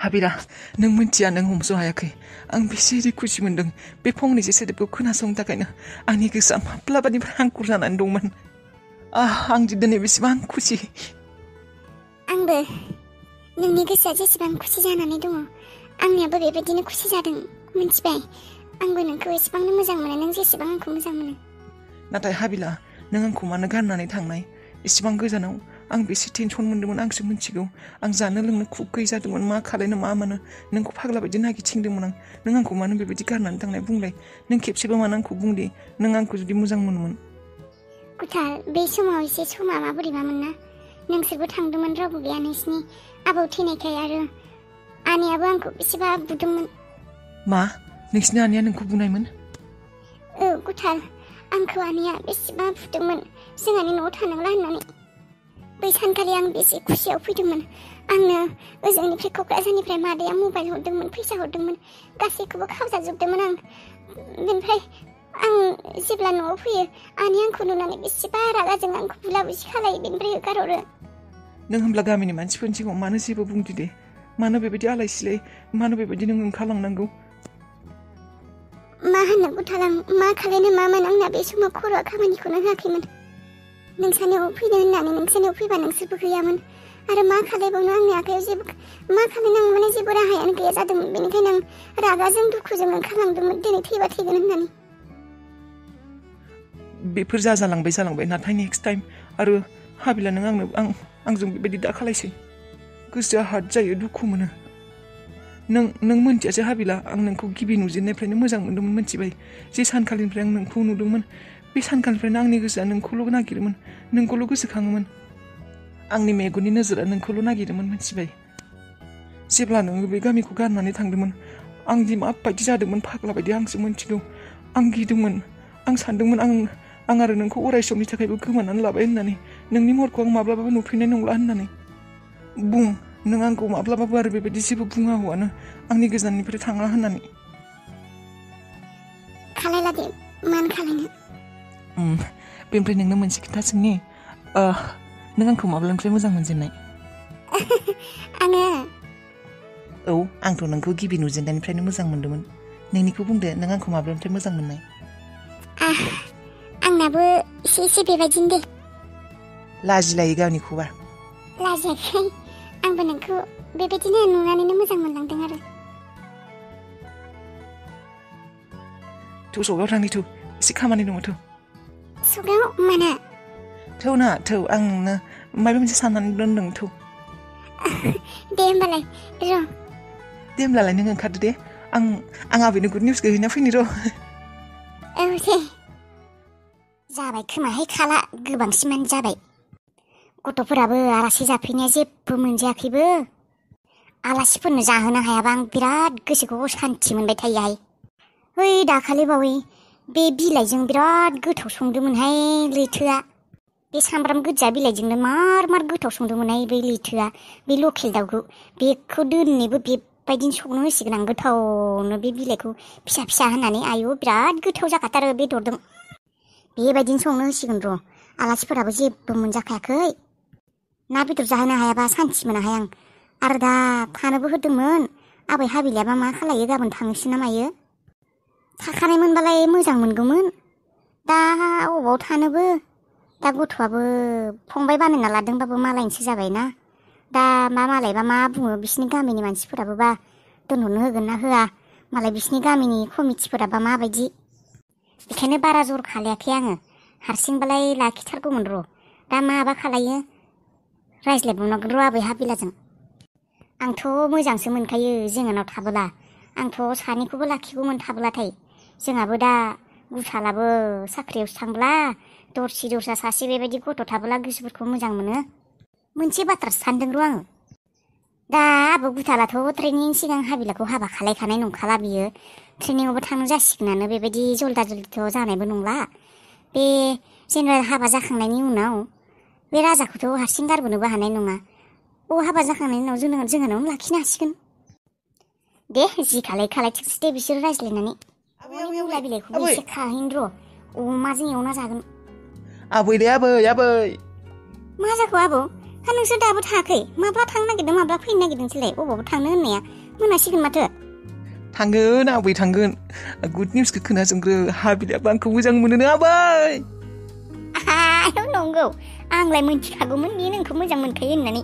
हाबिला नों मिन्थिया नों हमस' हायाखै आं बेसे खुसि मोन्दों बे फंनैसो सोदोबखौ खोनासंनो थाखायनो आंनि गोसोआ माब्लाबानिफ्राय हांखुर जानानै दंमोन आं दिनै बेसेबां खुसि आंबो नोंनि गोसोआ जेसेबां खुसि जानानै दङ आंनियाबो बेबायदिनो खुसि जादों मिन्थिबाय आंबो नोंखौ एसेबांनो मोजां मोनो नों जेसेबां आंखौ मोजां मोनो नाथाय हाबिला नों आंखौ मानो गारनानै थांनाय एसेबां गोजानाव आं बेसे टेनसन मोन्दोंमोन आंसो मिन्थिगौ आं जानो लोंनो खुब गैयै जादोंमोन मा खालायनो मा मानो नोंखौ फाग्ला बायदि नागिरथिंदोंमोन आं नों आंखौ मानो बेबायदि गारनानै थांनाय बुंलाय नों खेबसेबो मानो आंखौ बुंदे नों आंखौ जुदि मोजां मोनोमोन कुथाल बे समाव एसे समा माबोरैबामोन ना नोंसोरबो थांदोंमोन रावबो गैया नोंसिनि आबौ थैनायखाय आरो आनैयाबो आंखौ बेसेबा बुदोंमोन मा नोंसिनि आनैया नोंखौ बुनायमोन कुथाल आंखौ आनैया बेसेबा बुदोंमोन जोंहानि न'आव थानांला होननानै बै सानखालि आं बेसे खुसियाव फैदोंमोन आंनो ओजोंनिफ्राय क'क्राझारनिफ्राय मादैया मबाइल हरदोंमोन फैसा हरदोंमोन गासैखौबो खावजाजोबदोंमोन आं बेनिफ्राय आं जेब्ला न'आव फैयो आनैया आंखौ नुनानै बेसेबा रागाजों आंखौ बुला बुसि खालायो बेनिफ्राय होखारहरो नों होमब्ला गामिनि मानसिफोरनि सिगाङाव मानो जेबो बुंदि दे मानो बेबायदि आलाय सिलाय मानो बेबायदि नों ओंखारलांनांगौ मा होननो कुथाल आं मा खालायनो मामोन आंना बे समाव खर'आ खामानिखौनो होआखैमोन नोंसानियाव फैनो होननानै नोंसानियाव फैबा नोंसोरबो गैयामोन आरो मा खालायबावनो आंनि आखायाव जेबो मा खालायनो आं माने जेबो राहायानो गैया जादोंमोन बेनिखायनो आं रागाजों दुखुजों ओंखारलांदोंमोन दिनै थैबा थैगोन होननानै बेफोर जालांबाय नाथाय नेक्स्ट टाइम आरो हाबिला नों आंजों बेबायदि दा खालायसै गोसोआ हार्ट जायो दुखु मोनो नों मोनथियासै हाबिला आं नोंखौ गिबि नुजेननायनिफ्रायनो मोजां मोन्दोंमोन मिन्थिबाय जे सानखालिनिफ्राय आं नोंखौ नुदोंमोन बे सानखालिनिफ्रायनो आंनि गोसोआ नोंखौल' नागिरोमोन नोंखौल' गोसोखाङोमोन आंनि मेगननि नोजोरा नोंखौल' नागिरोमोन मिन्थिबाय जेब्ला नोङो बे गामिखौ गारनानै थांदोंमोन आं दि माबायदि जादोंमोन फाग्ला बायदि आंसो मिन्थिगौ आं गिदोंमोन आं सानदोंमोन आं आरो नोंखौ अराय समनि थाखायबो गोमानानै लाबाय होननानै नोंनि महरखौ आं माब्लाबाबो नुफिननाय नंला होननानै बुं नों आंखौ माब्लाबाबो आरो बेबायदि जेबो बुङा हौवानो आंनि गोजाननिफ्राय थाङा होननानै खालायला दे मानो खालायनो बेनिफ्राय नोंनो मोनसे खोथा सोंनि नों आंखौ माब्लानिफ्राय मोजां मोनजेननाय आङो औ आंथ' नोंखौ गिबि नुजेननायनिफ्रायनो मोजां मोन्दोंमोन नोंनिखौ बुंदो नों आंखौ माब्लानिफ्राय मोजां मोननाय आंनाबो एसे बेबायदिनो दे लाजिलायो गावनिखौबा लाजियाखै आंबो नोंखौ बेबायदिनो नुनानैनो मोजां मोनलांदों आरो थौ सगायाव थांनि थौ एसे खामानि दङ थौ सगायाव माना थौ आं नोंनो माबा मोनसे साननानै दोनदों थौ दे होमबालाय र' दे होमब्लालाय नों ओंखारदो दे आं आबैनो गुड निउसखौ हैना फैनि र' औ दे जाबाय खोमाहाय खाला गोबांसिमानो जाबाय गथ'फोराबो आलासि जाफैनाया जेबो मोनजायाखैबो आलासिफोरनो जाहोनो हायाबा आं बिराद गोसोखौ सान्थि मोनबाय थायोहाय बै दाखालि बावै बे बिलाइजों बिराद गोथाव संदोंमोनहाय लैथोआ बे सामब्राम गोजा बिलाइजोंनो मार गोथाव संदोंमोनहाय बै लैथोआ बे लकेल दाउखौ बेखौ दोननैबो बेबायदिनो संनो होसिगोन आं गोथावनो बे बिलाइखौ फिसा फिसा होनानै आयौ बिराद गोथाव जाखाथारो बेदरदों बेबायदिनो संनो होसिगोन र' आलासिफोराबो जेबो मोनजाखायाखै ना बेदर जाहोनो हायाबा सान्थि मोनाहाय आं आरो दा थानोबो होदोंमोन आबै हाबिलायाबा मा खालायो गाबोन थांनोसै ना मायो थाखानायमोनबालाय मोजां मोनगौमोन दा अबाव थानोबो दा गथ'आबो फंबाय बानायना लादोंबाबो मालायनिसो जाबायना दा मालायबा मा बुङो बिसिनि गामिनि मानसिफोराबो बा दोनहरनो होगोन ना होआ मालाय बिसिनि गामिनि कमिटिफोराबा माबायदि बेखायनो बारा जर खालायाखै आङो हारसिंबालाय लाखिथारगौमोन र' दा माबा खालायो रायज्लायबावनांगोन र' आबै हाबिलाजों आंथ' मोजांसो मोनखायो जोंहानाव थाबोला आंथ' सानैखौबो लाखिगौमोन थाबोलाथाय जोंहाबो दा गुसालाबो साख्रियावसो थांब्ला दरसि दरसा सासे बेबायदि गथ' थाबोला गोसोफोरखौ मोजां मोनो मोनसे बाथ्रासो सानदों र' आङो दा आबौ गुथालाथ' ट्रेनिं सिगां हाबिलाखौ हाबा खालायखानाय नंखाला बियो ट्रेनिंआवबो थांनो जासिगोनानो बेबायदि जल्दा जल्दिथ' जानायबो नंला बे जेनेबा हाबा जाखांनायनि उनाव बे राजाखौथ' हारसिं गारबोनोबो हानाय नङा हाबा जाखांनायनि उनाव जोंहानावनो लाखिनो हासिगोन दे जि खालायथोंसै दे बिसोर रायज्लायनानै मुला बिलाइखौबो एसे खाहैनो र' अमाजों एवना जागोन आबै दे आबै मा जाखो आबौ हा नोंसोर दाबो थाङाखै माब्ला थांनो नागिरदों माब्ला फैनो नागिरदोंसैलाय अबावबो थांनो होननाया मोनासिगोन माथो थांगोन आबै थांगोन गुड निउसखौ खोनासंग्रो हाबिलाबो आंखौ मोजां मोनोनो आबै आयौ नंगौ आंलाय मोनथिखागौमोन बियो नोंखौ मोजां मोनखायो होननानै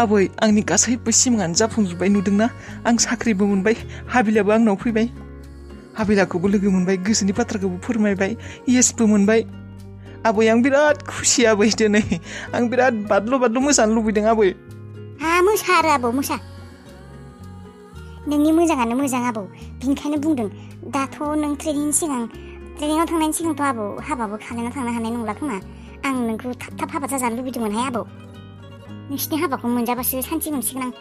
आबै आंनि गासैबो सिमाङानो जाफुंजोब्बाय नुदोंना आं साख्रिबो मोनबाय हाबिलाबो आंनाव फैबाय हाबिलाखौबो लोगो मोनबाय गोसोनि बाथ्राखौबो फोरमायबाय येसबो मोनबाय आबै आं बिराद खुसि आबै दिनै आं बिराद बादल' मोसानो लुबैदों आबै मोसा आरो आबौ मोसा नोंनि मोजाङानो मोजां आबौ बिनिखायनो बुंदों दाथ' नों ट्रेनिङाव थांनायनि सिगांथ' आबौ हाबाबो खालामना थांनो हानाय नंला खोमा आं नोंखौ थाब हाबा जाजानो लुबैदोंमोनहाय आबौ नोंसिनि हाबाखौ मोनजाबासो सान्थि मोनसिगोन आं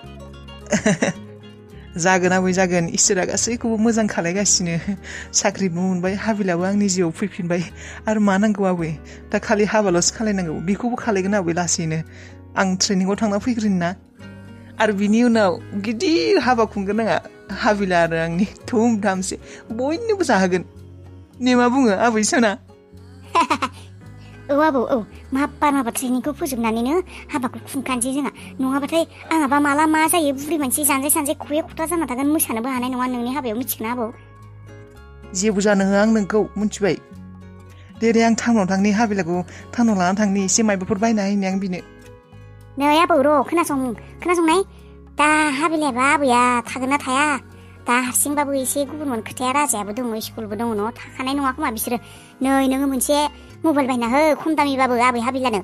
जागोन आबै जागोन इसोरा गासैखौबो मोजां खालायगासिनो साख्रिबो मोनबाय हाबिलाबो आंनि जिउआव फैफिनबाय आरो मा नांगौ आबै दा खालि हाबाल'सो खालायनांगौ बेखौबो खालायगोन आबै लासैनो आं ट्रेनिङाव थांना फैग्रोनि ना आरो बिनि उनाव गिदिर हाबा खुंगोन आंहा हाबिला आरो आंनि धुम धामसे बयनोबो जाहोगोन ने मा बुङो आबै सना औ आबौ औ माबा ट्रेनिंखौ फोजोबनानैनो हाबाखौ खुंखानोसै जोंहा नङाबाथाय आंहाबा माला मा जायो बुरि मानसि जानजाय सानजाय ख'ये ख'था जाना थागोन मोसानोबो हानाय नङा नोंनि हाबायाव मिथिगोना आबौ जेबो जानो होआ आं नोंखौ मिथिबाय दे आं टाउनाव थांनि हाबिलाखौ टाउनाव लानानै थांनि एसे माइबाफोर बायना हैनि आं बिनो नै आबौ र' खोनासंनाय दा हाबिलायाबा आबैया थागोन ना थाया दा हारसिंबाबो एसे गुबुनमोन खोथाया राजायाबो दङ स्कुलबो दङ न' थाखानाय नङा खोमा बिसोरो नै नोङो मोनसे मबाइल बायना हो खम दामिबाबो आबै हाबिलानो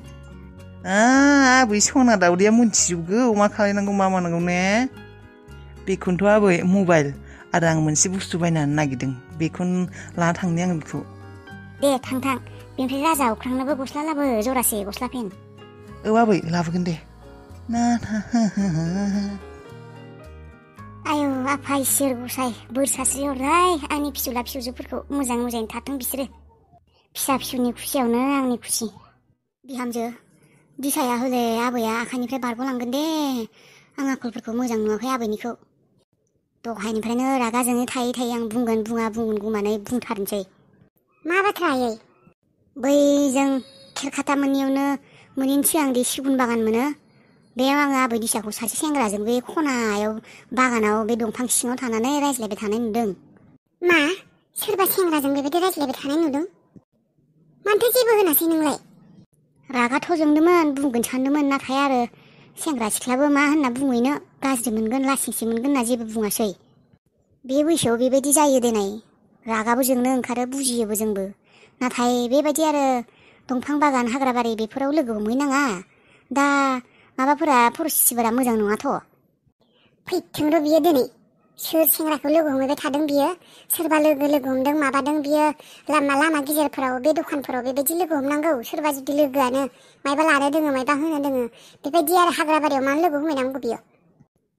आबै सना दाउदैया मोनथिजोबगौ मा खालायनांगौ मा मानांगौ ने बेखौनोथ' आबै मबाइल आरो आं मोनसे बुस्थु बायनानै नागिरदों बेखौनो लाना थांनि आं बेखौ दे थां बेनिफ्राय राजा अख्रांनोबो गस्ला लाबो जरासे गस्ला पेन औ आबै लाबोगोन दे आयौ आफा इसोर गसाय बोर सास्रि हरहाय आंनि फिसौला फिसौजोफोरखौ मोजाङै थाथों बिसोरो फिसा फिसौनि खुसियावनो आंनि खुसि बिहामजो दिसाया हले आबैया आखाइनिफ्राय बारग'लांगोन दे आं आखलफोरखौ मोजां नुवाखै आबैनिखौ दहायनिफ्रायनो रागा जोङै थायै आं बुंगोन गुमानै बुंथारनोसै मा बाथ्रा आयै बैजों खेरखाता मोननियावनो मोनैनि सिगां दे सिगुन बागान मोनो बेयाव आङो आबै दिसाखौ सासे सेंग्राजों बे खनायाव बागानाव बे दंफां सिङाव थानानै रायज्लायबाय थानाय नुदों मा सोरबा सेंग्राजों बेबायदि रायज्लायबाय थानाय नुदों मानोथो जेबो होनासै नोंलाय रागाथ' जोंदोंमोन बुंगोन सानदोंमोन नाथाय आरो सेंग्रा सिख्लाबो मा होनना बुंहैनो गाज्रि मोनगोन लासिंसि मोनगोन होनना जेबो बुङासै बे बैसोआव बेबायदि जायो देनाय रागाबो जोंनो ओंखारो बुजियोबो जोंबो नाथाय बेबायदि आरो दंफां बागान हाग्राबारि बेफोराव लोगो हमहैनाङा दा माबाफोरा परिस्थितिफोरा मोजां नङाथ' फैथोंर' बियो दिनै सोर सेंग्राखौ लोगो हमहैबाय थादों बियो सोरबा लोगो हमदों माबादों बियो लामा गेजेरफोराव बे दखानफोराव बेबायदि लोगो हमनांगौ सोरबा जुदि लोगोआनो मायबा लानो दोङो मायबा होनो दोङो बेबायदि आरो हाग्राबारियाव मानो लोगो हमहैनांगौ बियो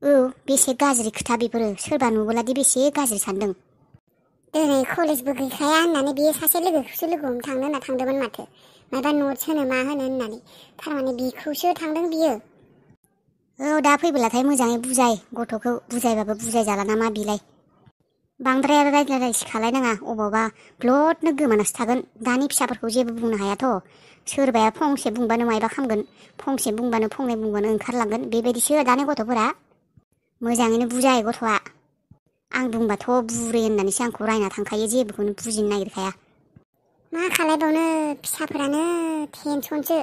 औ बेसे गाज्रि खोथा बेफोरो सोरबा नुबोलादि बेसे गाज्रि सानदों दिनै कलेजबो गैखाया होननानै बियो सासे लोगोखौसो लोगो हमनो थांनो होनना थांदोंमोन माथो मायबा नट्स होनो मा होनो होननानै थारमाने बिखौसो थांदों बियो औ दा फैबोलाथाय मोजाङै बुजाय गथ'खौ बुजायबाबो बुजायजाला नामा बिलाय बांद्राय आरो रायज्लायसि खालायनाङा अबावबा ब्लदनो गोमानासो थागोन दानि फिसाफोरखौ जेबो बुंनो हायाथ' सोरबाया फंसे बुंबानो मायबा खामगोन फंसे बुंबानो फंनै बुंबानो ओंखारलांगोन बेबायदिसो दानि गथ'फोरा मोजाङैनो बुजाय गथ'आ आं बुंबाथ' बुरै होननानैसो आंखौ रायना थांखायो जेबोखौनो बुजिनो नागिरखाया मा खालायबावनो फिसाफोरानो टेनसनसो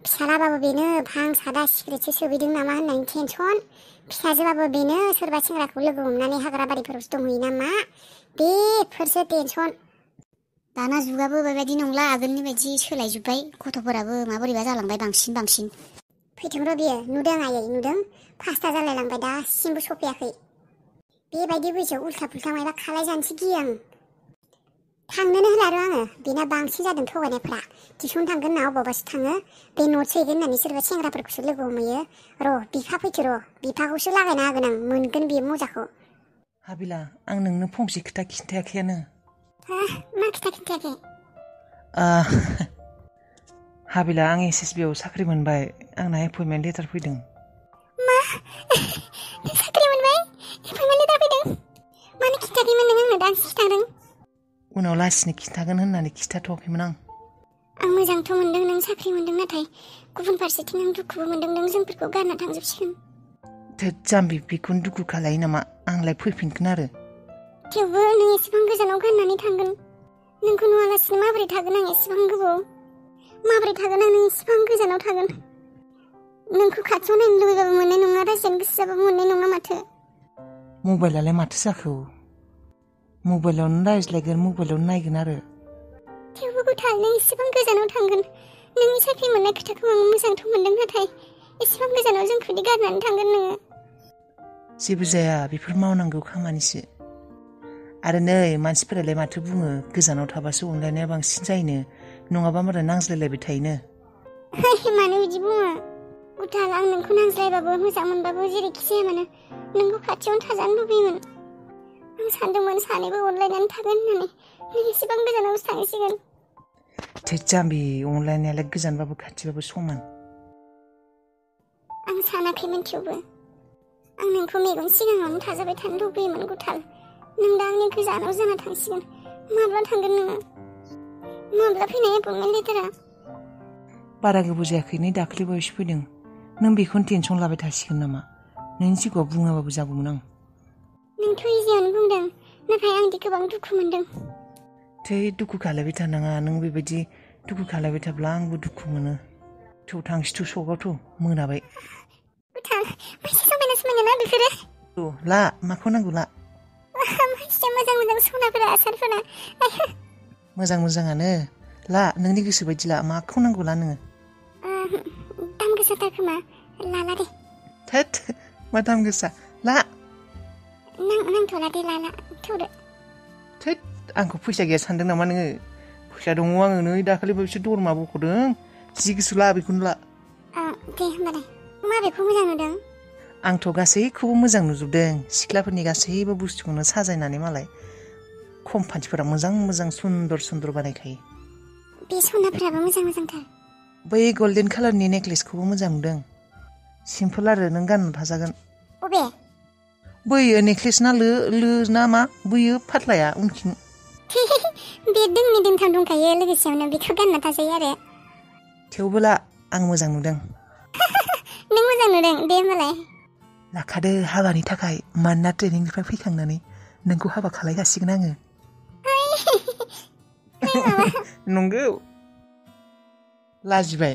फिसालाबाबो बेनो भां सादा सिग्रेटसो सोबैदों नामा होननायनि टेनसन फिसाजोबाबो बेनो सोरबा सेंग्राखौ लोगो हमनानै हाग्राबारिफोरावसो दंहैयो नामा बेफोरसो टेनसन दाना जुगाबो बेबायदि नंला आगोलनि बायदि सोलायजोब्बाय गथ'फोराबो माबोरैबा जालांबाय बांसिन फैथोंर' बियो नुदों आयै नुदों 5था जालायलांबाय दासिमबो सफैयाखै बेबायदि बैसोआव उल्था पुल्था मायबा खालायजानोसो गियो आं थांनोनो होला र' आङो बेना बांसिन जादों थगायनायफ्रा टिउसन थांगोन ना अबावबासो थाङो बे न'ट्स हैगोन होननानै सोरबा सेंग्राफोरखौसो लोगो हमहैयो र' बिफा फैथो र' बिफाखौसो लागायना होगोन आं मोनगोन बियो मजाखौ हाबिला आं नोंनो फंसे खोथा खिन्थायाखैयानो मा खोथा खिन्थायाखै हाबिला आं SSB आव साख्रि मोनबाय आंना एपइन्टमेन्ट लेटार फैदों मा साख्रि मोनबाय एपइन्टमेन्ट लेटार फैदों मानो खिन्थायाखैमोन नों आंनो दासो खिन्थादों उनाव लासिनो खिन्थागोन होननानै खिन्थाथ'वाखैमोन आं मोजांथ' मोनदों नों साख्रि मोनदों नाथाय गुबुन फारसेथिं आं दुखुबो मोनदों नों जोंफोरखौ गारना थांजोबसिगोन थोद जाम्बि बेखौनो दुखु खालायो नामा आंलाय फैफिनगोन आरो थेवबो नों एसेबां गोजानाव गारनानै थांगोन नोंखौ नुवालासिनो माबोरै थागोन आं एसेबां गोबाव माबोरै थागोन आं नों एसेबां गोजानाव थागोन नोंखौ खाथियाव नायनो लुबैबाबो मोननाय नङा रायज्लायनो गोसो जाबाबो मोननाय नङा माथो मबाइलालाय माथो जाखो मबाइलावनो रायज्लायगोन मबाइलावनो नायगोन आरो थेवबो गुथाल नों एसेबां गोजानाव थांगोन नोंनि साख्रि मोननाय खोथाखौ आं मोजांथ' मोनदों नाथाय एसेबां गोजानाव जोंखौदि गारनानै थांगोन नोङो जेबो जाया बेफोर मावनांगौ खामानिसो आरो नै मानसिफोरालाय माथो बुङो गोजानाव थाबासो अनलायनाया बांसिन जायोनो नङाबा मालाय नांज्लायलायबाय थायोनो मानो बिदि बुङो गुथाल आं नोंखौ नांज्लायबाबो मोजां मोनबाबो जेरैखि जाया मानो नोंखौ खाथियावनो थाजानो लुबैयोमोन आं सानदोंमोन सानैबो अनलायनानै थागोन होननानै नों एसेबां गोजानावसो थांसिगोन थोद जाम्बि अनलायनायालाय गोजानबाबो खाथिबाबो समान आं सानाखैमोन थेवबो आं नोंखौ मेगन सिगाङावनो थाजाबाय थानो लुबैयोमोन गुथाल नों दा आंनि गोजानाव जाना थांसिगोन माब्ला थांगोन नोङो माब्ला फैनाय एपइन्टमेन्ट लेटारा बारा गोबाव जायाखै नै दाख्लै बावैसो फैदों नों बेखौनो टेनसन लाबाय थासिगोन नामा नोंनि सिगाङाव बुङाबाबो जागौमोन आं नोंथ' इजियावनो बुंदों नाथाय आंदि गोबां दुखु मोनदों थै दुखु खालायबाय थानाङा नों बेबायदि दुखु खालायबाय थाब्ला आंबो दुखु मोनो थौ थांसैथ' सकआवथ' मोनाबाय गुथाल मानसि समायना समायना ना बेफोरो ला माखौ नांगौ ला मानसिया मोजां मोजां सनाफोरा आसारफोरा मोजां मोजाङानो ला नोंनि गोसो बायदि ला माखौ नांगौ ला नोङो दाम गोसाथार खोमा लाला दे थोद मा दाम गोसा ला नांथ'ला दे लाला थौदो थोद आंखौ फैसा गैया सानदों नामा नोङो फैसा दङ आङो नै दाखालि बावैसो दरमा बख'दों जि गोसो ला बेखौनो ला दे होमबालाय माबेखौ मोजां नुदों आंथ' गासैखौबो मोजां नुजोबदों सिख्लाफोरनि गासैबो बुस्थुखौनो साजायनानै मालाय कम्पानिफोरा मोजां मोजां सुन्दर सुन्दर बानायखायो बे सनाफोराबो मोजां मोजांथार बै गल्डेन कालारनि नेक्लेसखौबो मोजां नुदों सिम्पोल आरो नों गाननो थाजागोन अबे बैयो नेक्लेस ना लो ना मा बैयो फाथ्लाया उनखिं बे दोंनै दोंथाम दंखायो लोगोसेयावनो बेखौ गानना थाजायो आरो थेवबो ला आं मोजां नुदों नों मोजां नुदों दे होमबालाय लाखादो हाबानि थाखाय मानोना ट्रेनिंनिफ्राय फैखांनानै नोंखौ हाबा खालायगासिगोन आङो नंगौ लाजिबाय